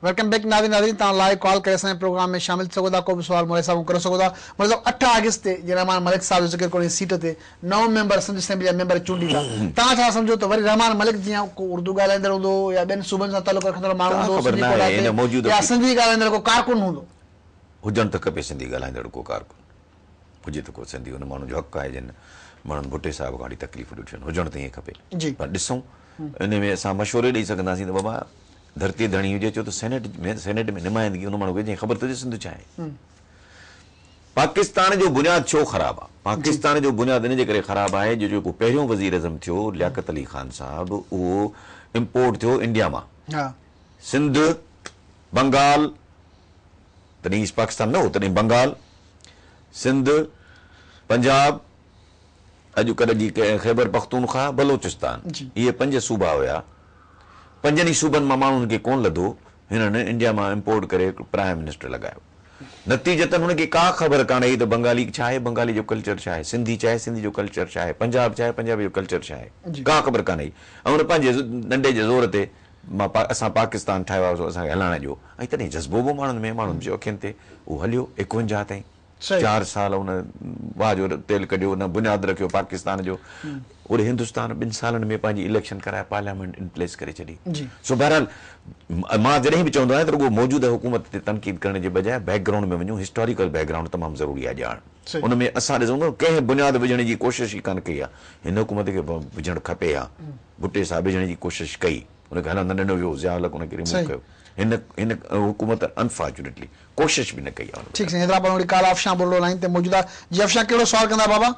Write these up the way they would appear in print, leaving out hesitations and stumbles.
Welcome back ناظرين ناظرين توهان لائيو ڪال ڪري اسان جي پروگرام ۾ شامل ٿي سگهو ٿا ڪو به سوال مولوي صاحب کان ڪري سگهو ٿا مولوي صاحب اٺ آگسٽ تي جي رحمان ملڪ صاحب جو ذڪر ڪيو سيٽ تي نو ميمبر سنڌ اسيمبلي جا ميمبر چونڊيندا توهان ڇا سمجهو ته وري رحمان ملڪ جيان ڪو اردو ڳالهائيندڙ هوندو يا ٻين صوبن سان تعلق رکندڙ ماڻهو ڪا هوندو خبر سنڌي ناهي ڪوٽا هن تي موجوده يا سنڌي ڳالهائيندڙ ڪو ڪارڪن هوندو. هجڻ ته کپي سنڌي ڳالهائيندڙ ڪو ڪارڪن هجي ته ڪو سنڌي ان ماڻهو جو حق آهي جن ماڻهن ڀٽي صاحب کان وٺي تڪليفون ڏٺيون آهن هجڻ ته ائين کپي جي. پر ڏسون ان ۾ اسان مشورو ڏئي سگهنداسين ته بابا ڌرتي ڌڻي هجي ڇو ته سينيٽ ۾ سينيٽ ۾ نمائندگي ان ماڻهو کي جنهن کي خبر ته هجي سنڌ ڇا آهي. پاڪستان جو بنياد ڇو خراب آ؟ پاڪستان جو بنياد ان جي ڪري خراب آهي جو جيڪو پهريون وزيراعظم ٿيو لياقت علي خان صاحب اهو امپورٽ ٿيو انڊيا مان. سنڌ، بنگال، تڏهن ايسٽ پاڪستان نه هو تڏهن بنگال، سنڌ، پنجاب، اڄ ڪلهه جي خيبر پختونخواهه، بلوچستان اهي پنج صوبا هيا. پنجن ئي صوبن مان ماڻهن کي ڪونه لڌو، هنن انڊيا مان امپورٽ ڪري پرائم منسٽر لڳايو. نتيجتن هن کي ڪا خبر ڪانه هئي ته بنگالي ڇا آهي، بنگالي جو ڪلچر ڇا آهي، سنڌي ڇا آهي، سنڌي جو ڪلچر ڇا آهي، پنجاب ڇا آهي، پنجابي جو ڪلچر ڇا آهي، ڪا خبر ڪانه هئي ۽ هن پنهنجي ڏنڊي جي زور تي مان اسان پاڪستان ٺاهيو آهي سو اسان کي هلائڻ ڏيو ۽ تڏهن جذبو به ماڻهن ۾ ماڻهن جي اکين تي اهو هليو ايڪونجاهه تائين. چار سال ان واهه جو تيل ڪڍيو ان بنياد رکيو پاڪستان جو اوڏي هندستان ٻن سالن ۾ پنهنجي اليڪشن ڪرائي پارليامينٽ ان پليس ڪري ڇڏي سو بهرحال مان جڏهن به چوندو آهيان ته رڳو موجوده حڪومت تي تنقيد ڪرڻ جي بجاء بيڪ گرائونڊ ۾ وڃون هسٽاريڪل بيڪ گرائونڊ تمام ضروري آهي ڄاڻ ان ۾ اسان ڏسون ته ڪنهن بنياد وجهڻ جي ڪوشش ئي ڪانه ڪئي آهي هن حڪومت کي وجهڻ کپي ها ڀٽي صاحب وجهڻ جي ڪوشش ڪئي ان کي هلڻ نه ڏنو ويو ضياء الحق ان کي ريموو ڪيو هن هن حڪومت انفارچونيٽلي ڪوشش به نه ڪئي آهي ان ٺيڪ سائين حيدرآباد مان وڙي ڪال افشان ٻرڙو لائين تي موجود آهي جي افشان ڪهڙو سوال ڪندا بابا.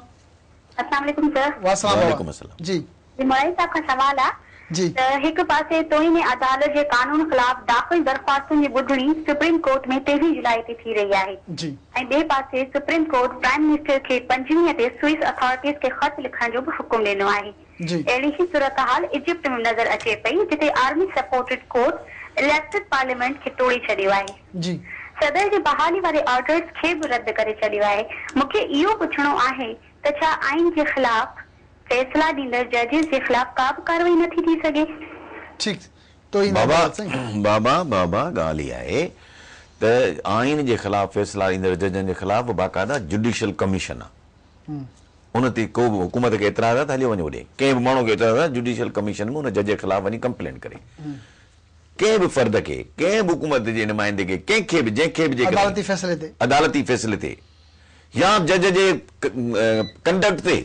السلام عليڪم سر. واسلام بابا وعليڪم السلام. جي. جي مولائي صاحب کان سوال آ جي. ته هڪ پاسي توهين عدالت جي قانون خلاف داخل درخواستن جي ٻڌڻي سپريم ڪورٽ ۾ 23 جولائي تي ٿي رهي آهي جي. ۽ ٻئي پاسي سپريم ڪورٽ پرائم منسٽر کي 25 تي سوئس اٿارٽيز کي خط لکڻ جو به حڪم ڏنو آهي. جي. اهڙي ئي صورتحال ايجپٽ ۾ نظر اچي پئي جتي army supported court elected parliament کي ٽوڙي ڇڏيو آهي. جي. صدر جي بحالي واري آرڊرز کي به رد ڪري ڇڏيو آهي. مون کي اهو پڇڻو آهي ته ڇا آئين جي خلاف فيصلا ڏيندڙ ججز جي خلاف ڪا به ڪارروائي نه ٿي ٿي سگهي؟ ٺيڪ توهين بابا عدالت سائين. بابا بابا ڳالهه اها آهي ته آئين جي خلاف فيصلا ڏيندڙ ججن جي خلاف باقاعده جڊيشل ڪميشن آهي. ان تي ڪو به حڪومت کي اعتراض آهي ته هليو وڃي اوڏي، ڪنهن به ماڻهو کي اعتراض آهي جڊيشل ڪميشن ۾ ان جج خلاف وڃي ڪمپلين ڪري. ڪنهن به فرد کي، ڪنهن به حڪومت جي نمائندي کي، ڪنهن کي به، جنهن کي به جيڪڏهن عدالتي فيصلي تي. عدالتي فيصلي تي يا جج جي ڪنڊڪٽ تي،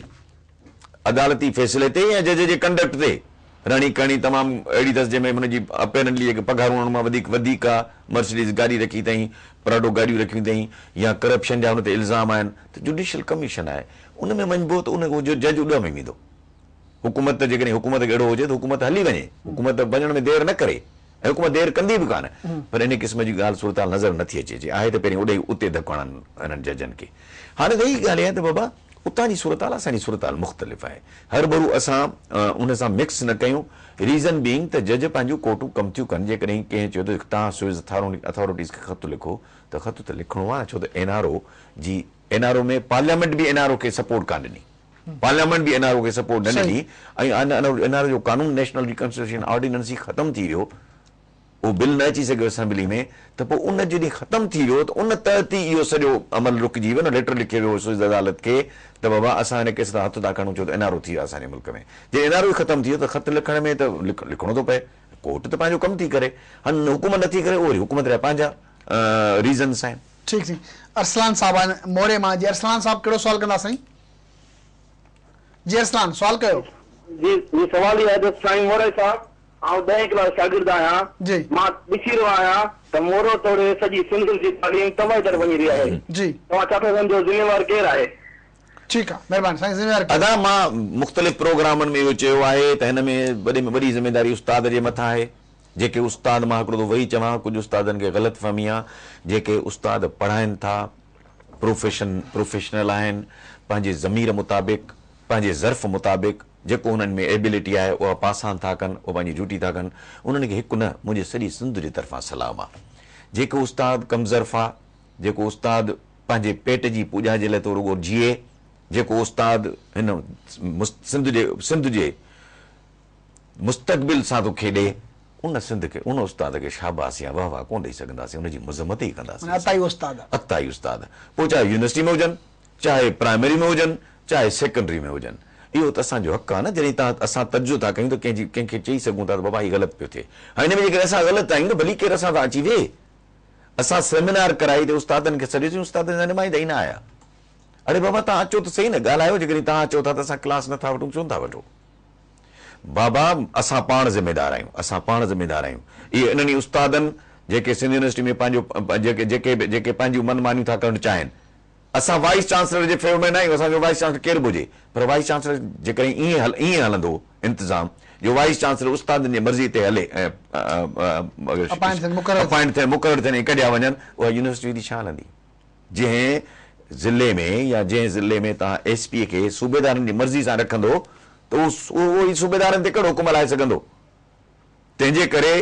عدالتي فيصلي تي يا جج جي ڪنڊڪٽ تي، رهڻي ڪهڻي تمام اهڙي اٿس جنهن ۾ هن جي اپيرنٽلي جيڪي پگهارون انهن مان وڌيڪ وڌيڪ آ، مرسڊيز گاڏي رکي اٿائين، پراڊو گاڏيون رکيون اٿائين يا ڪرپشن جا هن تي الزام آهن ته جڊيشل ڪميشن آهي ان ۾ وڃبو ته ان جو جج اڏامي ويندو. حڪومت ته جيڪڏهن حڪومت کي اهڙو هجي ته حڪومت هلي وڃي، حڪومت وڃڻ ۾ دير نه ڪري ۽ حڪومت دير ڪندي به ڪانه پر ان قسم جي ڳالهه صورتحال نظر نٿي اچي جي آهي ته پهرين اوڏي اتي ڌڪ هڻن انهن ججن کي. هاڻي ته هي ڳالهه آهي ته بابا اتان جي صورتحال اسان جي صورتحال مختلف آهي. هربرو اسان ان سان مڪس نه ڪيون. ريزن بينگ ته جج پنهنجون ڪورٽون ڪم ٿيون ڪن جيڪڏهن ڪنهن چيو ته توهان سوئز اٿارٽيز کي خط لکو ته خط ته لکڻو آهي ڇو ته اين آر او جي اين آر او ۾ پارليامينٽ به اين آر او کي سپورٽ ڪانه ڏني پارليامينٽ به اين آر او کي سپورٽ نه ڏني ۽ اين آر او جو قانون نيشنل ريڪنسليشن آرڊيننس ئي ختم ٿي ويو اهو بل نه اچي سگهيو اسيمبلي ۾ ته پوء ان جڏهن ختم ٿي ويو ته ان تحت ئي اهو سڄو عمل رڪجي ويو نه ليٽر لکيو ويو سوئز عدالت کي ته بابا اسان هن ڪيس تان هٿ ٿا کڻون ڇو ته اين آر او ٿي ويو آهي اسان جي ملڪ ۾ جڏهن اين آر او ئي ختم ٿي ويو ته خط لکڻ ۾ ته لکڻو ٿو پئي ڪورٽ ته پنهنجو ڪم ٿي ڪري هن حڪومت نٿي ڪري اهو وري حڪومت جا پنهنجا ريزنس آهن. ٺيڪ سائين ارسلان صاحب آهن موري مان جي ارسلان صاحب ڪهڙو سوال ڪندا سائين جي ارسلان سوال ڪيو. جي جي سوال هي آهي ته سائين مورائي صاحب آئون ڏهين ڪلاس شاگرد آهيان جي. مان ڏسي رهيو آهيان ته مورو توڙي سڄي سنڌ جي تعليم تباهي طرف وڃي رهي آهي جي. توهان ڇا ٿا سمجهو ذميوار ڪير آهي؟ ٺيڪ آ مهرباني سائين ذميوار ڪير؟ ادا مان مختلف پروگرامن ۾ اهو چيو آهي ته هن ۾ وڏي ۾ وڏي ذميداري استاد جي مٿان آهي جيڪي استاد مان هڪڙو دفعو وري چوان ڪجهه استادن کي غلط فهمي آ جيڪي استاد پڙهائن ٿا پروفيشن پروفيشنل آهن پنهنجي ضمير مطابق پنهنجي ظرف مطابق جيڪو انهن ۾ ايبلٽي آهي اها پاس آن ٿا ڪن اها پنهنجي ڊيوٽي ٿا ڪن انهن کي هڪ نه منهنجي سڄي سنڌ جي طرفان سلام آ جيڪو استاد ڪم ظرف آ جيڪو استاد پنهنجي پيٽ جي پوڄا جي لاء ٿو رڳو جيئي جيڪو استاد هن سنڌ جي سنڌ جي مستقبل سان ٿو کيڏي ان سنڌ کي ان استاد کي شاباس يا واه واه ڪونه ڏئي سگهنداسين ان جي مذمت ئي ڪنداسين معنيٰ عطائي استاد. عطائي استاد پوء چاهي يونيورسٽي ۾ هجن چاهي پرائمري ۾ هجن چاهي سيڪنڊري ۾ هجن اهو ته اسان جو حق آهي نه جڏهن توهان اسان تجزيو ٿا ڪيون ته ڪنهن جي ڪنهن کي چئي سگهون ٿا ته بابا هي غلط پيو ٿئي هاڻي ان ۾ جيڪڏهن اسان غلط آهيون ته ڀلي ڪير اسان سان اچي ويهي اسان سيمينار ڪرائي ته استادن کي سڏيوسين استادن جا نمائندا ئي نه آيا اڙي بابا توهان اچو ته سهي نه ڳالهايو جيڪڏهن توهان چئو ٿا ته اسان ڪلاس نه ٿا وٺون ڇو نه ٿا وٺو بابا اسان پاڻ ذميدار آهيون اسان پاڻ ذميدار آهيون اهي انهن ئي استادن جيڪي سنڌ يونيورسٽي ۾ پنهنجو جيڪي جيڪي جيڪي پنهنجون من مانيون ٿا ڪرڻ چاهين اسان وائيس چانسلر جي فيور ۾ نه آهيون اسان جو وائيس چانسلر ڪير به هجي پر وائيس چانسلر جيڪڏهن ائين ائين هلندو انتظام جو وائيس چانسلر استادن جي مرضي تي هلي ۽ اپائنٽ ٿين مقرر ٿين ۽ ڪڍيا وڃن اها يونيورسٽي جي ڇا هلندي جنهن ضلعي ۾ يا جنهن ضلعي ۾ توهان ايس پي کي صوبيدارن جي مرضي سان رکندو ته اهو ئي صوبيدارن تي ڪهڙو حڪم هلائي سگهندو تنهن جي ڪري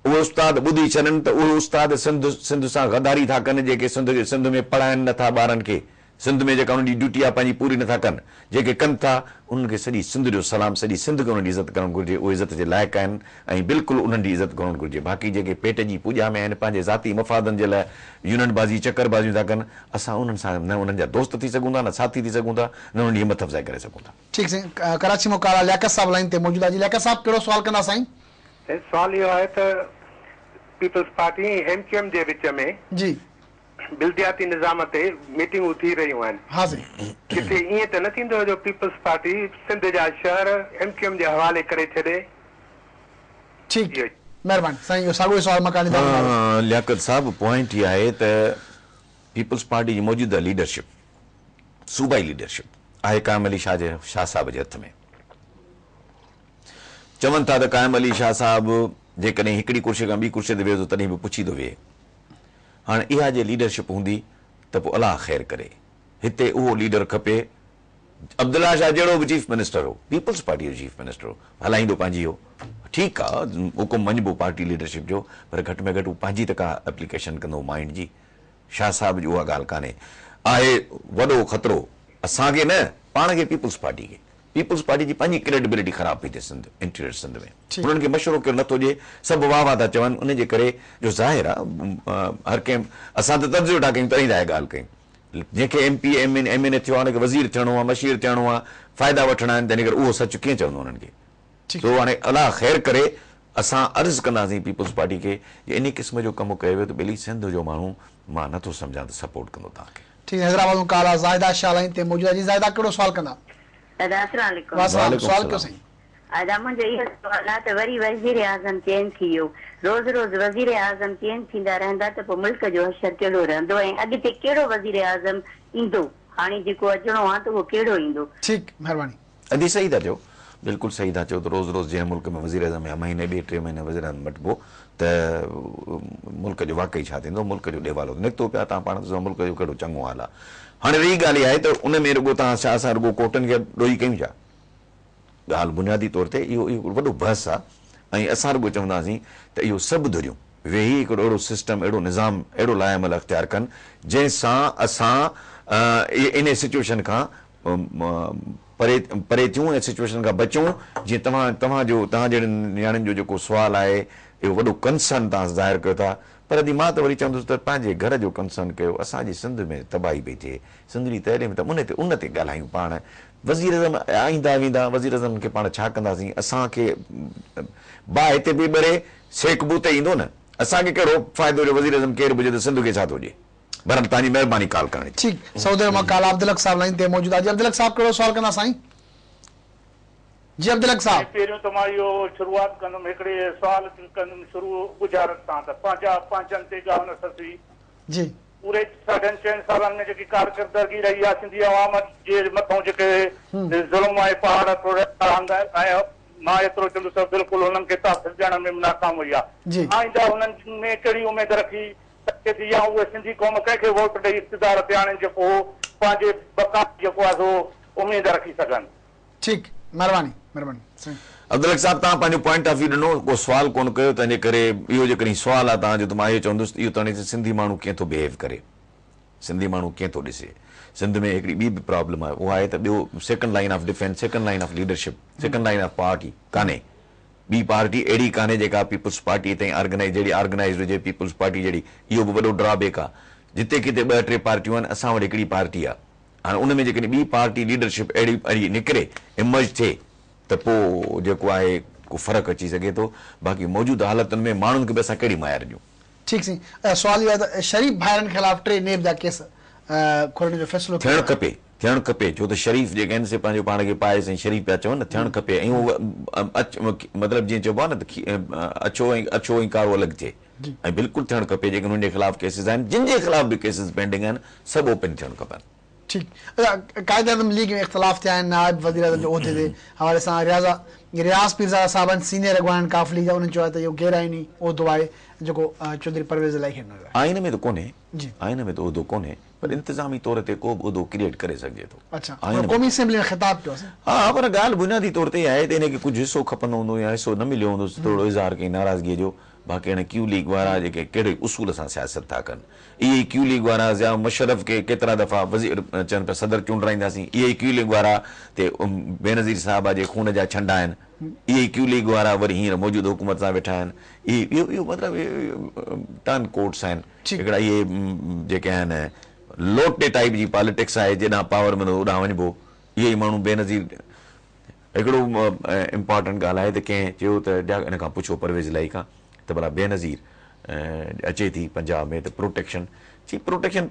اهي استاد ٻڌي ڇڏن ته اهي استاد سنڌ سنڌ سان غداري ٿا ڪن جيڪي سنڌ سنڌ ۾ پڙهائن نه ٿا ٻارن کي سنڌ ۾ جيڪا انهن جي ڊيوٽي آهي پنهنجي پوري نه ٿا ڪن جيڪي ڪن ٿا انهن کي سڄي سنڌ جو سلام سڄي سنڌ کي انهن جي عزت ڪرڻ گهرجي اهي عزت جي لائق آهن ۽ بلڪل انهن جي عزت ڪرڻ گهرجي باقي جيڪي پيٽ جي پوڄا ۾ آهن پنهنجي ذاتي مفادن جي لاء يونين بازي چڪر بازيون ٿا ڪن اسان انهن سان نه انهن جا دوست ٿي سگهون ٿا نه ساٿي ٿي سگهون ٿا نه انهن جي همت افزائي ڪري سگهون ٿا. ٺيڪ سائين ڪراچي مان ڪالر لياقت صاحب لائين تي موجود آهي جي لياقت صاحب ڪهڙو سوال ڪندا سائين. سائين سوال اهو آهي ته peoples party ۽ M Q M جي وچ ۾ جي. بلدياتي نظام تي ميٽنگون ٿي رهيون آهن. ها سائين. ڪٿي ائين ته نه ٿيندو جو پيپلز پارٽي سنڌ جا شهر ايم ڪيو ايم جي حوالي ڪري ڇڏي. ٺيڪ مهرباني سائين اهو ساڳيو ئي سوال مڪاني ادارن وارو. لياقت صاحب پوائنٽ هي آهي ته پيپلز پارٽي جي موجوده ليڊرشپ صوبائي ليڊرشپ آهي قائم علي شاهه جي شاهه صاحب جي هٿ ۾. چون ٿا ته قائم علي شاهه صاحب جيڪڏهن هڪڙي ڪرسي کان ٻي ڪرسي تي ويهي ٿو تڏهن به پڇي ٿو ويهي. هاڻ اها جي ليڊرشپ هوندي ته پوء الله خير ڪري. هتي اهو ليڊر کپي عبدالله شاهه جهڙو به چيف منسٽر هو، پيپلز پارٽي جو چيف منسٽر هو، هلائيندو پنهنجي هو. ٺيڪ آ حڪم مڃبو پارٽي ليڊرشپ جو پر گهٽ ۾ گهٽ هو پنهنجي ته ڪا ايپليڪيشن ڪندو مائينڊ جي. شاهه صاحب جي اها ڳالهه ڪانهي. آهي وڏو خطرو اسان کي نه پاڻ کي پيپلز پارٽي کي. پيپلز پارٽي جي پنهنجي ڪريڊبلٽي خراب پئي ٿئي سنڌ انٽيريئر سنڌ ۾ انهن کي مشورو ڪير نٿو ڏئي سڀ واهه واهه ٿا چون ان جي ڪري جو ظاهر آ هر ڪنهن اسان ته تجزيو ٿا ڪيون تڏهن ٿا اها ڳالهه ڪيون جنهن کي M P A M N A ٿيو آ ان کي وزير ٿيڻو آ مشير ٿيڻو آ فائدا وٺڻا آهن تنهن ڪري اهو سچ ڪيئن چوندو انهن کي سو هاڻي الله خير ڪري اسان عرض ڪنداسين پيپلز پارٽي کي جي انهي قسم جو ڪم ڪيو ويو ته ٻيلي سنڌ جو ماڻهو مان نٿو سمجهان ته سپورٽ ڪندو توهان کي. ٺيڪ حيدرآباد مان ڪال آ زاهده شاهه لائين تي موجود آ جي زاهده ڪهڙو سوال ڪندا. دادا السلام عليڪم. وعليڪم سوال ڪيو سائين. ادا منهنجو اهو سوال آ ته وري وزير اعظم چينج ٿي ويو روز روز وزير اعظم چينج ٿيندا رهندا ته پوء ملڪ جو حشر ڪهڙو رهندو ۽ اڳتي ڪهڙو وزير اعظم ايندو هاڻي جيڪو اچڻو آ ته اهو ڪهڙو ايندو. ٺيڪ مهرباني. ادي صحيح ٿا چئو بلڪل صحيح ٿا چئو ته روز روز جنهن ملڪ ۾ وزيراعظم يا مهيني ٻي ٽي مهيني وزيراعظم مٽبو ته ملڪ جو واقعي ڇا ٿيندو ملڪ جو ڏيوالو ته نڪتو پيو آهي توهان پاڻ ڏسو ملڪ جو ڪهڙو چڱو حال آهي هاڻي رهي ڳالهه اها آهي ته ان ۾ رڳو توهان ڇا اسان رڳو ڪورٽن کي ڏوهي ڪيون ڇا ڳالهه بنيادي طور تي اهو اهو وڏو بحث آهي ۽ اسان رڳو چونداسين ته اهو سڀ ڌريون ويهي هڪڙو اهڙو سسٽم اهڙو نظام اهڙو لائحه عمل اختيار ڪن جنهن سان اسان انهي سچوئيشن کان پري پري ٿيون ۽ سچوئيشن کان بچون جيئن توهان توهان جو توهان جهڙين نياڻين جو جيڪو سوال آهي اهو وڏو ڪنسرن توهان ظاهر ڪيو ٿا پر ادي مان ته وري چوندس ته پنهنجي گهر جو ڪنسرن ڪيو اسان جي سنڌ ۾ تباهي پئي ٿئي سنڌ جي تعليم ته ان تي ان تي ڳالهايون پاڻ وزير اعظم ايندا ويندا وزير اعظم کي پاڻ ڇا ڪنداسين اسان کي باهه هتي پئي ٻري سيڪ به اتي ايندو نه اسان کي ڪهڙو فائدو جو وزير اعظم ڪير به هجي ته سنڌ کي ڇا ٿو ڏئي. بهرحال توهان جي مهرباني ڪال ڪرڻ جي. ٺيڪ سعودي عرب مان ڪال عبدالحق صاحب لائين تي موجود آهي جي عبدالحق صاحب ڪهڙو سوال ڪندا سائين جي عبدالحق صاحب. پهريون ته مان اهو شروعات ڪندم هڪڙي سوال ڪندم شروع ڳجهارت سان ته پنهنجا پنهنجن تي ڳاهه نه سسي. جي. پوري ساڍن چئن سالن ۾ جيڪي ڪارڪردگي رهي آهي سنڌي عوام جي مٿئون جيڪي ظلم ۽ پهاڙ ٽوڙيا ۽ مان ايترو چوندس ته بلڪل هنن کي تحفظ ڏيڻ ۾ به ناڪام وئي آهي آئنده هنن ۾ ڪهڙي اميد رکي سگهجي ٿي يا اهي سنڌي قوم ڪنهن کي ووٽ ڏئي اقتدار تي آڻين جيڪو هو پنهنجي بقا جي جيڪو آهي سو اميد رکي سگهن. ٺيڪ مھرباني مھرباني سائين. عبدالحق صاحب توهان پنهنجو پوائنٽ آف ويو ڏنو ڪو سوال ڪونه ڪيو تنهن جي ڪري اهو جيڪڏهن سوال آهي توهان جو ته مان اهو چوندس ته اهو تڻي ته سنڌي ماڻهو ڪيئن ٿو بيهيو ڪري سنڌي ماڻهو ڪيئن ٿو ڏسي سنڌ ۾ هڪڙي ٻي به پرابلم آهي اها آهي ته ٻيو second line of defence second line of leadership second line of party ڪانهي. ٻي پارٽي اهڙي ڪانهي جيڪا پيپلز پارٽي تائين آرگنائيز جهڙي آرگنائيزڊ هجي پيپلز پارٽي جهڙي اهو به وڏو ڊرا بيڪ آ جتي ڪٿي ٻه ٽي پارٽيون آهن اسان وٽ هڪڙي پارٽي آ هاڻي ان ۾ جيڪڏهن ٻي پارٽي ليڊرشپ اهڙي اهڙي نڪري ايمرج ٿئي ته پو جيڪو آهي ڪو فرق اچي سگهي ٿو باقي موجوده حالتن ۾ ماڻهن کي به اسان ڪهڙي ميار ڏيون. ٺيڪ سائين سوال اهو آهي ته شريف ڀائرن خلاف ٽي نيب جا ڪيس کولڻ جو فيصلو ڪيو ٿيڻ آهي. کپي ٿيڻ کپي ڇو ته شريف جيڪي آهن سي پنهنجو پاڻ کي پائس ۽ شريف پيا چون نه ٿيڻ کپي ۽ اهو مطلب جيئن چئبو آهي نه ته اڇو ۽ اڇو ۽ ڪارو الڳ ٿئي ۽ بلڪل ٿيڻ کپي جيڪي انهن جي خلاف ڪيسز آهن جن جي خلاف به ڪيسز پينڊنگ آهن سڀ اوپن ٿيڻ کپن. ٺيڪ اڇا قائد اعظم ليگ ۾ اختلاف ٿيا آهن نائب وزيراعظم جي عهدي جي حوالي سان رياض رياض پيرزاده صاحب آهن سينيئر اڳواڻ قاف ليگ جا انهن چيو آهي ته اهو غير آئيني عهدو آهي جيڪو چوڌري پرويز الاهي کي ڏنو ويو آهي. آئين ۾ ته ڪونهي جي. آئين ۾ ته عهدو ڪونهي پر انتظامي طور تي ڪو به عهدو ڪريئيٽ ڪري سگهجي ٿو. اڇا آئين پر ۾ قومي اسيمبلي ۾ خطاب ڪيو سائين. ها پر ڳالهه بنيادي طور تي اها آهي ته ان کي ڪجهه حصو کپندو هوندو يا حصو نه مليو هوندس ٿورو اظهار ڪيائين ناراضگيء جو باقي هاڻي ڪيو ليگ وارا جيڪي ڪهڙي اصول سان سياست ٿا ڪن اهي ئي ڪيو ليگ وارا ضياء مشرف کي ڪيترا دفعا وزير چون پيا صدر چونڊرائينداسين اهي ئي ڪيو ليگ وارا تي بينظير صاحبه جي خون جا ڇنڊا آهن اهي ئي ڪيو ليگ وارا وري هينئر موجوده حڪومت سان ويٺا آهن اهي اهو اهو مطلب ٽرن ڪوٽس آهن هڪڙا اهي جيڪي آهن لوٽي ٽائيپ جي پاليٽڪس آهي جيڏانهن پاور ملندو اوڏانهن وڃبو اهي ئي ماڻهو بينظير هڪڙو امپارٽنٽ ڳالهه آهي ته ڪنهن چيو ته ڏيا ان کان پڇو پرويز الاهي کان ته ڀلا بينظير اچي ٿي پنجاب ۾ ته پروٽيڪشن چي پروٽيڪشن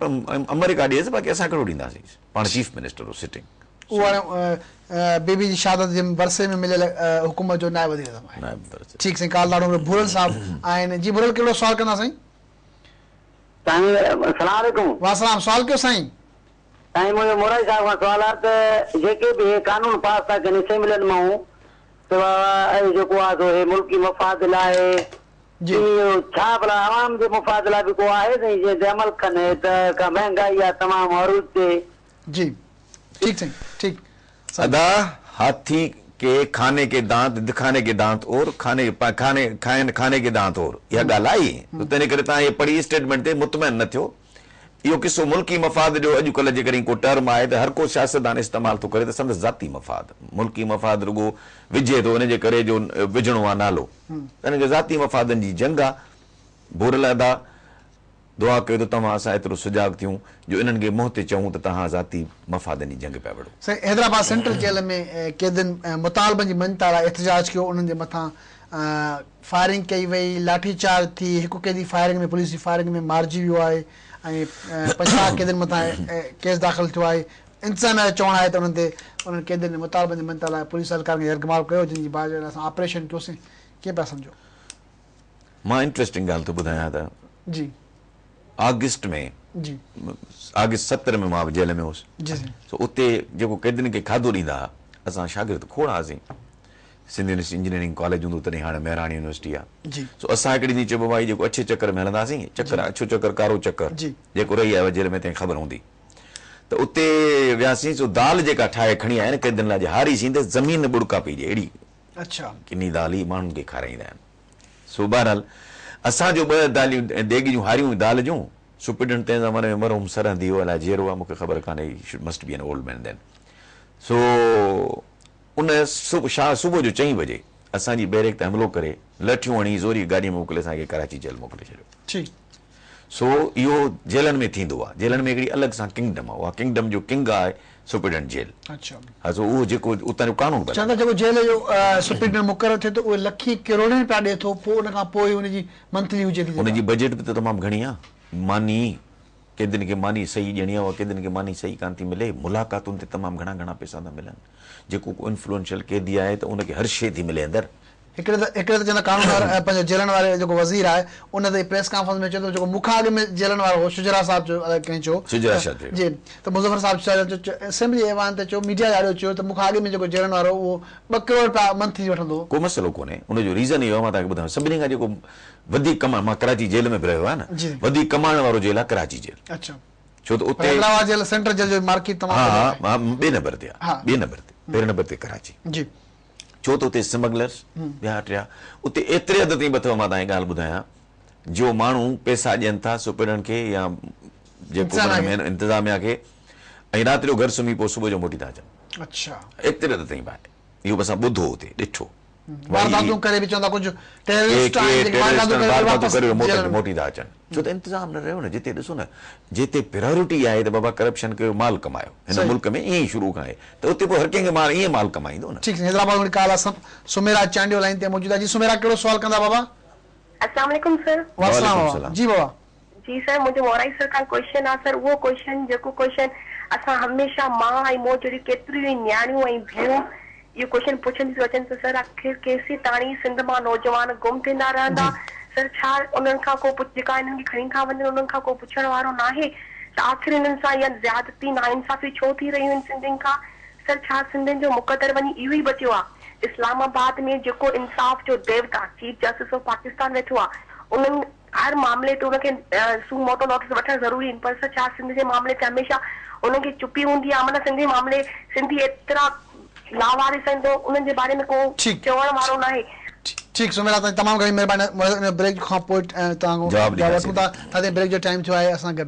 آمريڪا ڏيس باقي اسان ڪهڙو ڏينداسين پاڻ چيف منسٽر هو سٽنگ. اهو هاڻي بي بي جي شهادت جي ورسي ۾ مليل حڪومت جو نائب وزيراعظم آهي. نائب وزير. ٺيڪ سائين ڪال ڏاڍو ڀورل صاحب آهن جي ڀورل ڪهڙو سوال ڪندا سائين. سائين السلام عليڪم. وعليڪم السلام سوال ڪيو سائين. سائين منهنجو مورائي صاحب کان سوال آهي ته جيڪي به هي قانون پاس ٿا ڪن اسيمبلين مان ته اهي جيڪو آهي سو هي ملڪي مفاد لاء جي. اهو ڇا ڀلا عوام جي مفاد لاء به ڪو آهي سائين جنهن تي عمل ڪن هي ته ڪا مهنگائي آهي تمام عروج تي. جي ٺيڪ سائين ٺيڪ سائين. ادا هاٿي ڪي کاني ڪي دانت دکاني ڪي دانت اور کاني کاني کائن کاني ڪي دانت اور اها ڳالهه آهي تنهن ڪري توهان هي پڙهي اسٽيٽمينٽ تي مطمئن نه ٿيو اهو قصو ملڪي مفاد جو اڄ ڪلهه جيڪڏهن ڪو ٽرم آهي ته هر ڪو سياستدان استعمال ٿو ڪري ته سندس ذاتي مفاد، ملڪي مفاد رڳو وجهي ٿو ان جي ڪري جو وجهڻو آهي نالو ته انهن جي ذاتي مفادن جي جنگ آهي. ڀورل ادا دعا ڪيو ته توهان اسان ايترو سجاڳ ٿيون جو انهن کي منهن تي چئون ته توهان ذاتي مفادن جي جنگ پيا وڙهو. سائين حيدرآباد سينٽرل جيل ۾ قيدين مطالبن جي مڃتا لاء احتجاج ڪيو انهن جي مٿان فائرنگ ڪئي وئي، لاٺي چارج ٿي، هڪ قيدي فائرنگ ۾ پوليس جي فائرنگ ۾ مارجي ويو آهي ۽ 50 قيدين مٿان ڪيس داخل ٿيو آهي، انتظاميا جو چوڻ آهي ته انهن تي انهن قيدين مطالبن جي مڃتا لاء پوليس اهلڪارن کي يرغمال ڪيو جن جي بعد اسان آپريشن ڪيوسين، ڪيئن پيا سمجهو؟ مان انٽريسٽنگ ڳالهه ٿو ٻڌايان ته جي. آگسٽ ۾ جي. آگسٽ 70 ۾ مان به جيل ۾ هوس جي سائين. سو اتي جيڪو قيدين کي کاڌو ڏيندا ها اسان شاگرد کوڙ هئاسين سنڌ يونيورسٽي انجنيئرنگ ڪاليج هوندو هو تڏهن هاڻي مهراڻ يونيورسٽي آ جي. سو اسان هڪڙي ڏينهن چيو بابا هي جيڪو اڇي چڪر ۾ هلنداسين چڪر اڇو چڪر ڪارو چڪر جي. جيڪو رهي آيو جيل ۾ تنهن کي خبر هوندي ته اتي وياسين سو دال جيڪا ٺاهي کڻي آيا نه قيدين لاء جي هاريسين ته زمين ٻڙڪا پئي ڏي اهڙي اڇا. ڪني دال هئي ماڻهن کي کارائيندا آهن سو بهرحال اسان جو ٻه داليون ديڳ جون هاريون دال جون سپرنٽنڊنٽ تنهن زماني ۾ مرحوم سرهندي هو الائي جيئرو آ مون کي خبر ڪانهي must be an old man then سو ان صبح جو چئين بجي اسان جي بيرڪ تي حملو ڪري لٺيون هڻي زوري گاڏي ۾ موڪلي اسان کي ڪراچي جيل موڪلي ڇڏيو. ٺيڪ. سو اهو جيلن ۾ ٿيندو آ. جيلن ۾ هڪڙي الڳ سان ڪنگڊم آ. اها ڪنگڊم جو ڪنگ آهي سپرنٽنڊنٽ جيل. اڇا. ها سو اهو جيڪو اتان جو قانون چون ٿا جيڪو جيل جو سپرنٽنڊنٽ مقرر ٿئي ٿو اهو لکين ڪروڙين رپيا ڏئي ٿو پوء ان کان پوء ان جي منٿلي هجي ٿي ان جي بجيٽ به ته تمام گهڻي آ. ماني قيدين کي ماني صحيح ڏيڻي آ اها قيدين کي ماني صحيح ڪانه ٿي ملي. ملاقاتن تي تمام گهڻا گهڻا پئسا ٿا ملن. جيڪو ڪو انفلوئنشل قيدي آهي ته ان کي هر شيء ٿي ملي اندر. هڪڙي ته هڪڙي ته چون ٿا قانون وارو پنهنجو جيلن واري جيڪو وزير آهي ان ته پريس ڪانفرنس ۾ چيو ته جيڪو مون کان اڳ ۾ جيلن وارو هو شجرا صاحب چيو الائي ڪنهن چيو شجرا شاهه چيو. جي ته مظفر صاحب چيو اسيمبلي ايوان تي چيو ميڊيا جي آڏو چيو ته مون کان اڳ ۾ جيڪو جيلن وارو هو اهو ٻه ڪروڙ رپيا منٿلي وٺندو هو. ڪو مسئلو ڪونهي ان جو ريزن اهو آهي مان توهان کي ٻڌايان سڀني کان جيڪو وڌيڪ ڪمائڻ مان ڪراچي جيل ۾ به رهيو آهيان نه جي. وڌيڪ ڪمائڻ وارو جيل آهي ڪراچي جيل. اڇا. ڇو ته اتي حيدرآباد جيل سينٽرل جيل جو مارڪيٽ تمام وڏو آهي. ها ها ٻئي نمبر تي آهي ٻئي نمبر تي پهرين نمبر تي ڪراچي. جي. ڇو ته اتي سمگلرس ٻيا ٽيا اتي ايتري حد تائين به اٿو مان توهان کي ڳالهه ٻڌايان جو ماڻهو پئسا ڏين ٿا سپرنٽنڊنٽ کي يا جيڪو انتظاميا کي ۽ رات جو گهر سمهي پوء صبح جو موٽي ٿا اچن. اڇا. ايتري حد تائين به آهي اهو به اسان ٻڌو اتي ڏٺو. وارداتون ڪري به چوندا ڪجهه ٽيررسٽ آهن جيڪي وارداتون ڪري واپس جيل ۾ موٽي ٿا اچن ڇو ته انتظام نه رهيو نه جتي ڏسو نه جتي پرائرٽي آهي ته بابا ڪرپشن ڪيو مال ڪمايو هن ملڪ ۾ ائين ئي شروع کان آهي ته اتي پوء هر ڪنهن کي مال ائين مال ڪمائيندو نه. ٺيڪ حيدرآباد مان ڪال آهي سميرا چانڊيو لائين تي موجود آهي جي سميرا ڪهڙو سوال ڪندا بابا. السلام عليڪم سر. وعليڪم السلام جي بابا. جي سر منهنجو مورائي سر کان ڪوئسچن آ سر اهو ڪوئسچن جيڪو ڪوئسچن اسان هميشه مان ۽ مون جهڙيون ڪيتريون ئي نياڻيون ۽ ڀيڻون اهو ڪوئسچن پڇنديون ٿيون اچن ته سر آخر ڪيسين تاڻي سنڌ مان نوجوان گم ٿيندا رهندا سر ڇا انهن کان ڪو جيڪا انهن کي کڻي ٿا وڃن انهن کان ڪو پڇڻ وارو ناهي ته آخر انهن سان اها زيادتي ناانصافي ڇو ٿي رهيون آهن سنڌين کان سر ڇا سنڌين جو مقدر وڃي اهو ئي بچيو آ اسلام آباد ۾ جيڪو انصاف جو ديوتا چيف جسٽس آف پاڪستان ويٺو آ انهن هر معاملي تي ان کي سو موٽو نوٽس وٺڻ ضروري آهن پر سر ڇا سنڌ جي معاملي تي هميشه انهن کي چپي هوندي آهي معنيٰ سنڌي معاملي سنڌي ايترا لاوارث آهن جو انهن جي باري ۾ ڪو چوڻ وارو ناهي. ٺيڪ سميرا توهان جي تمام گهڻي مهرباني بريڪ کان پوء توهان کان جواب وٺون ٿا تازي بريڪ جو ٽائيم ٿيو آهي اسان گڏ.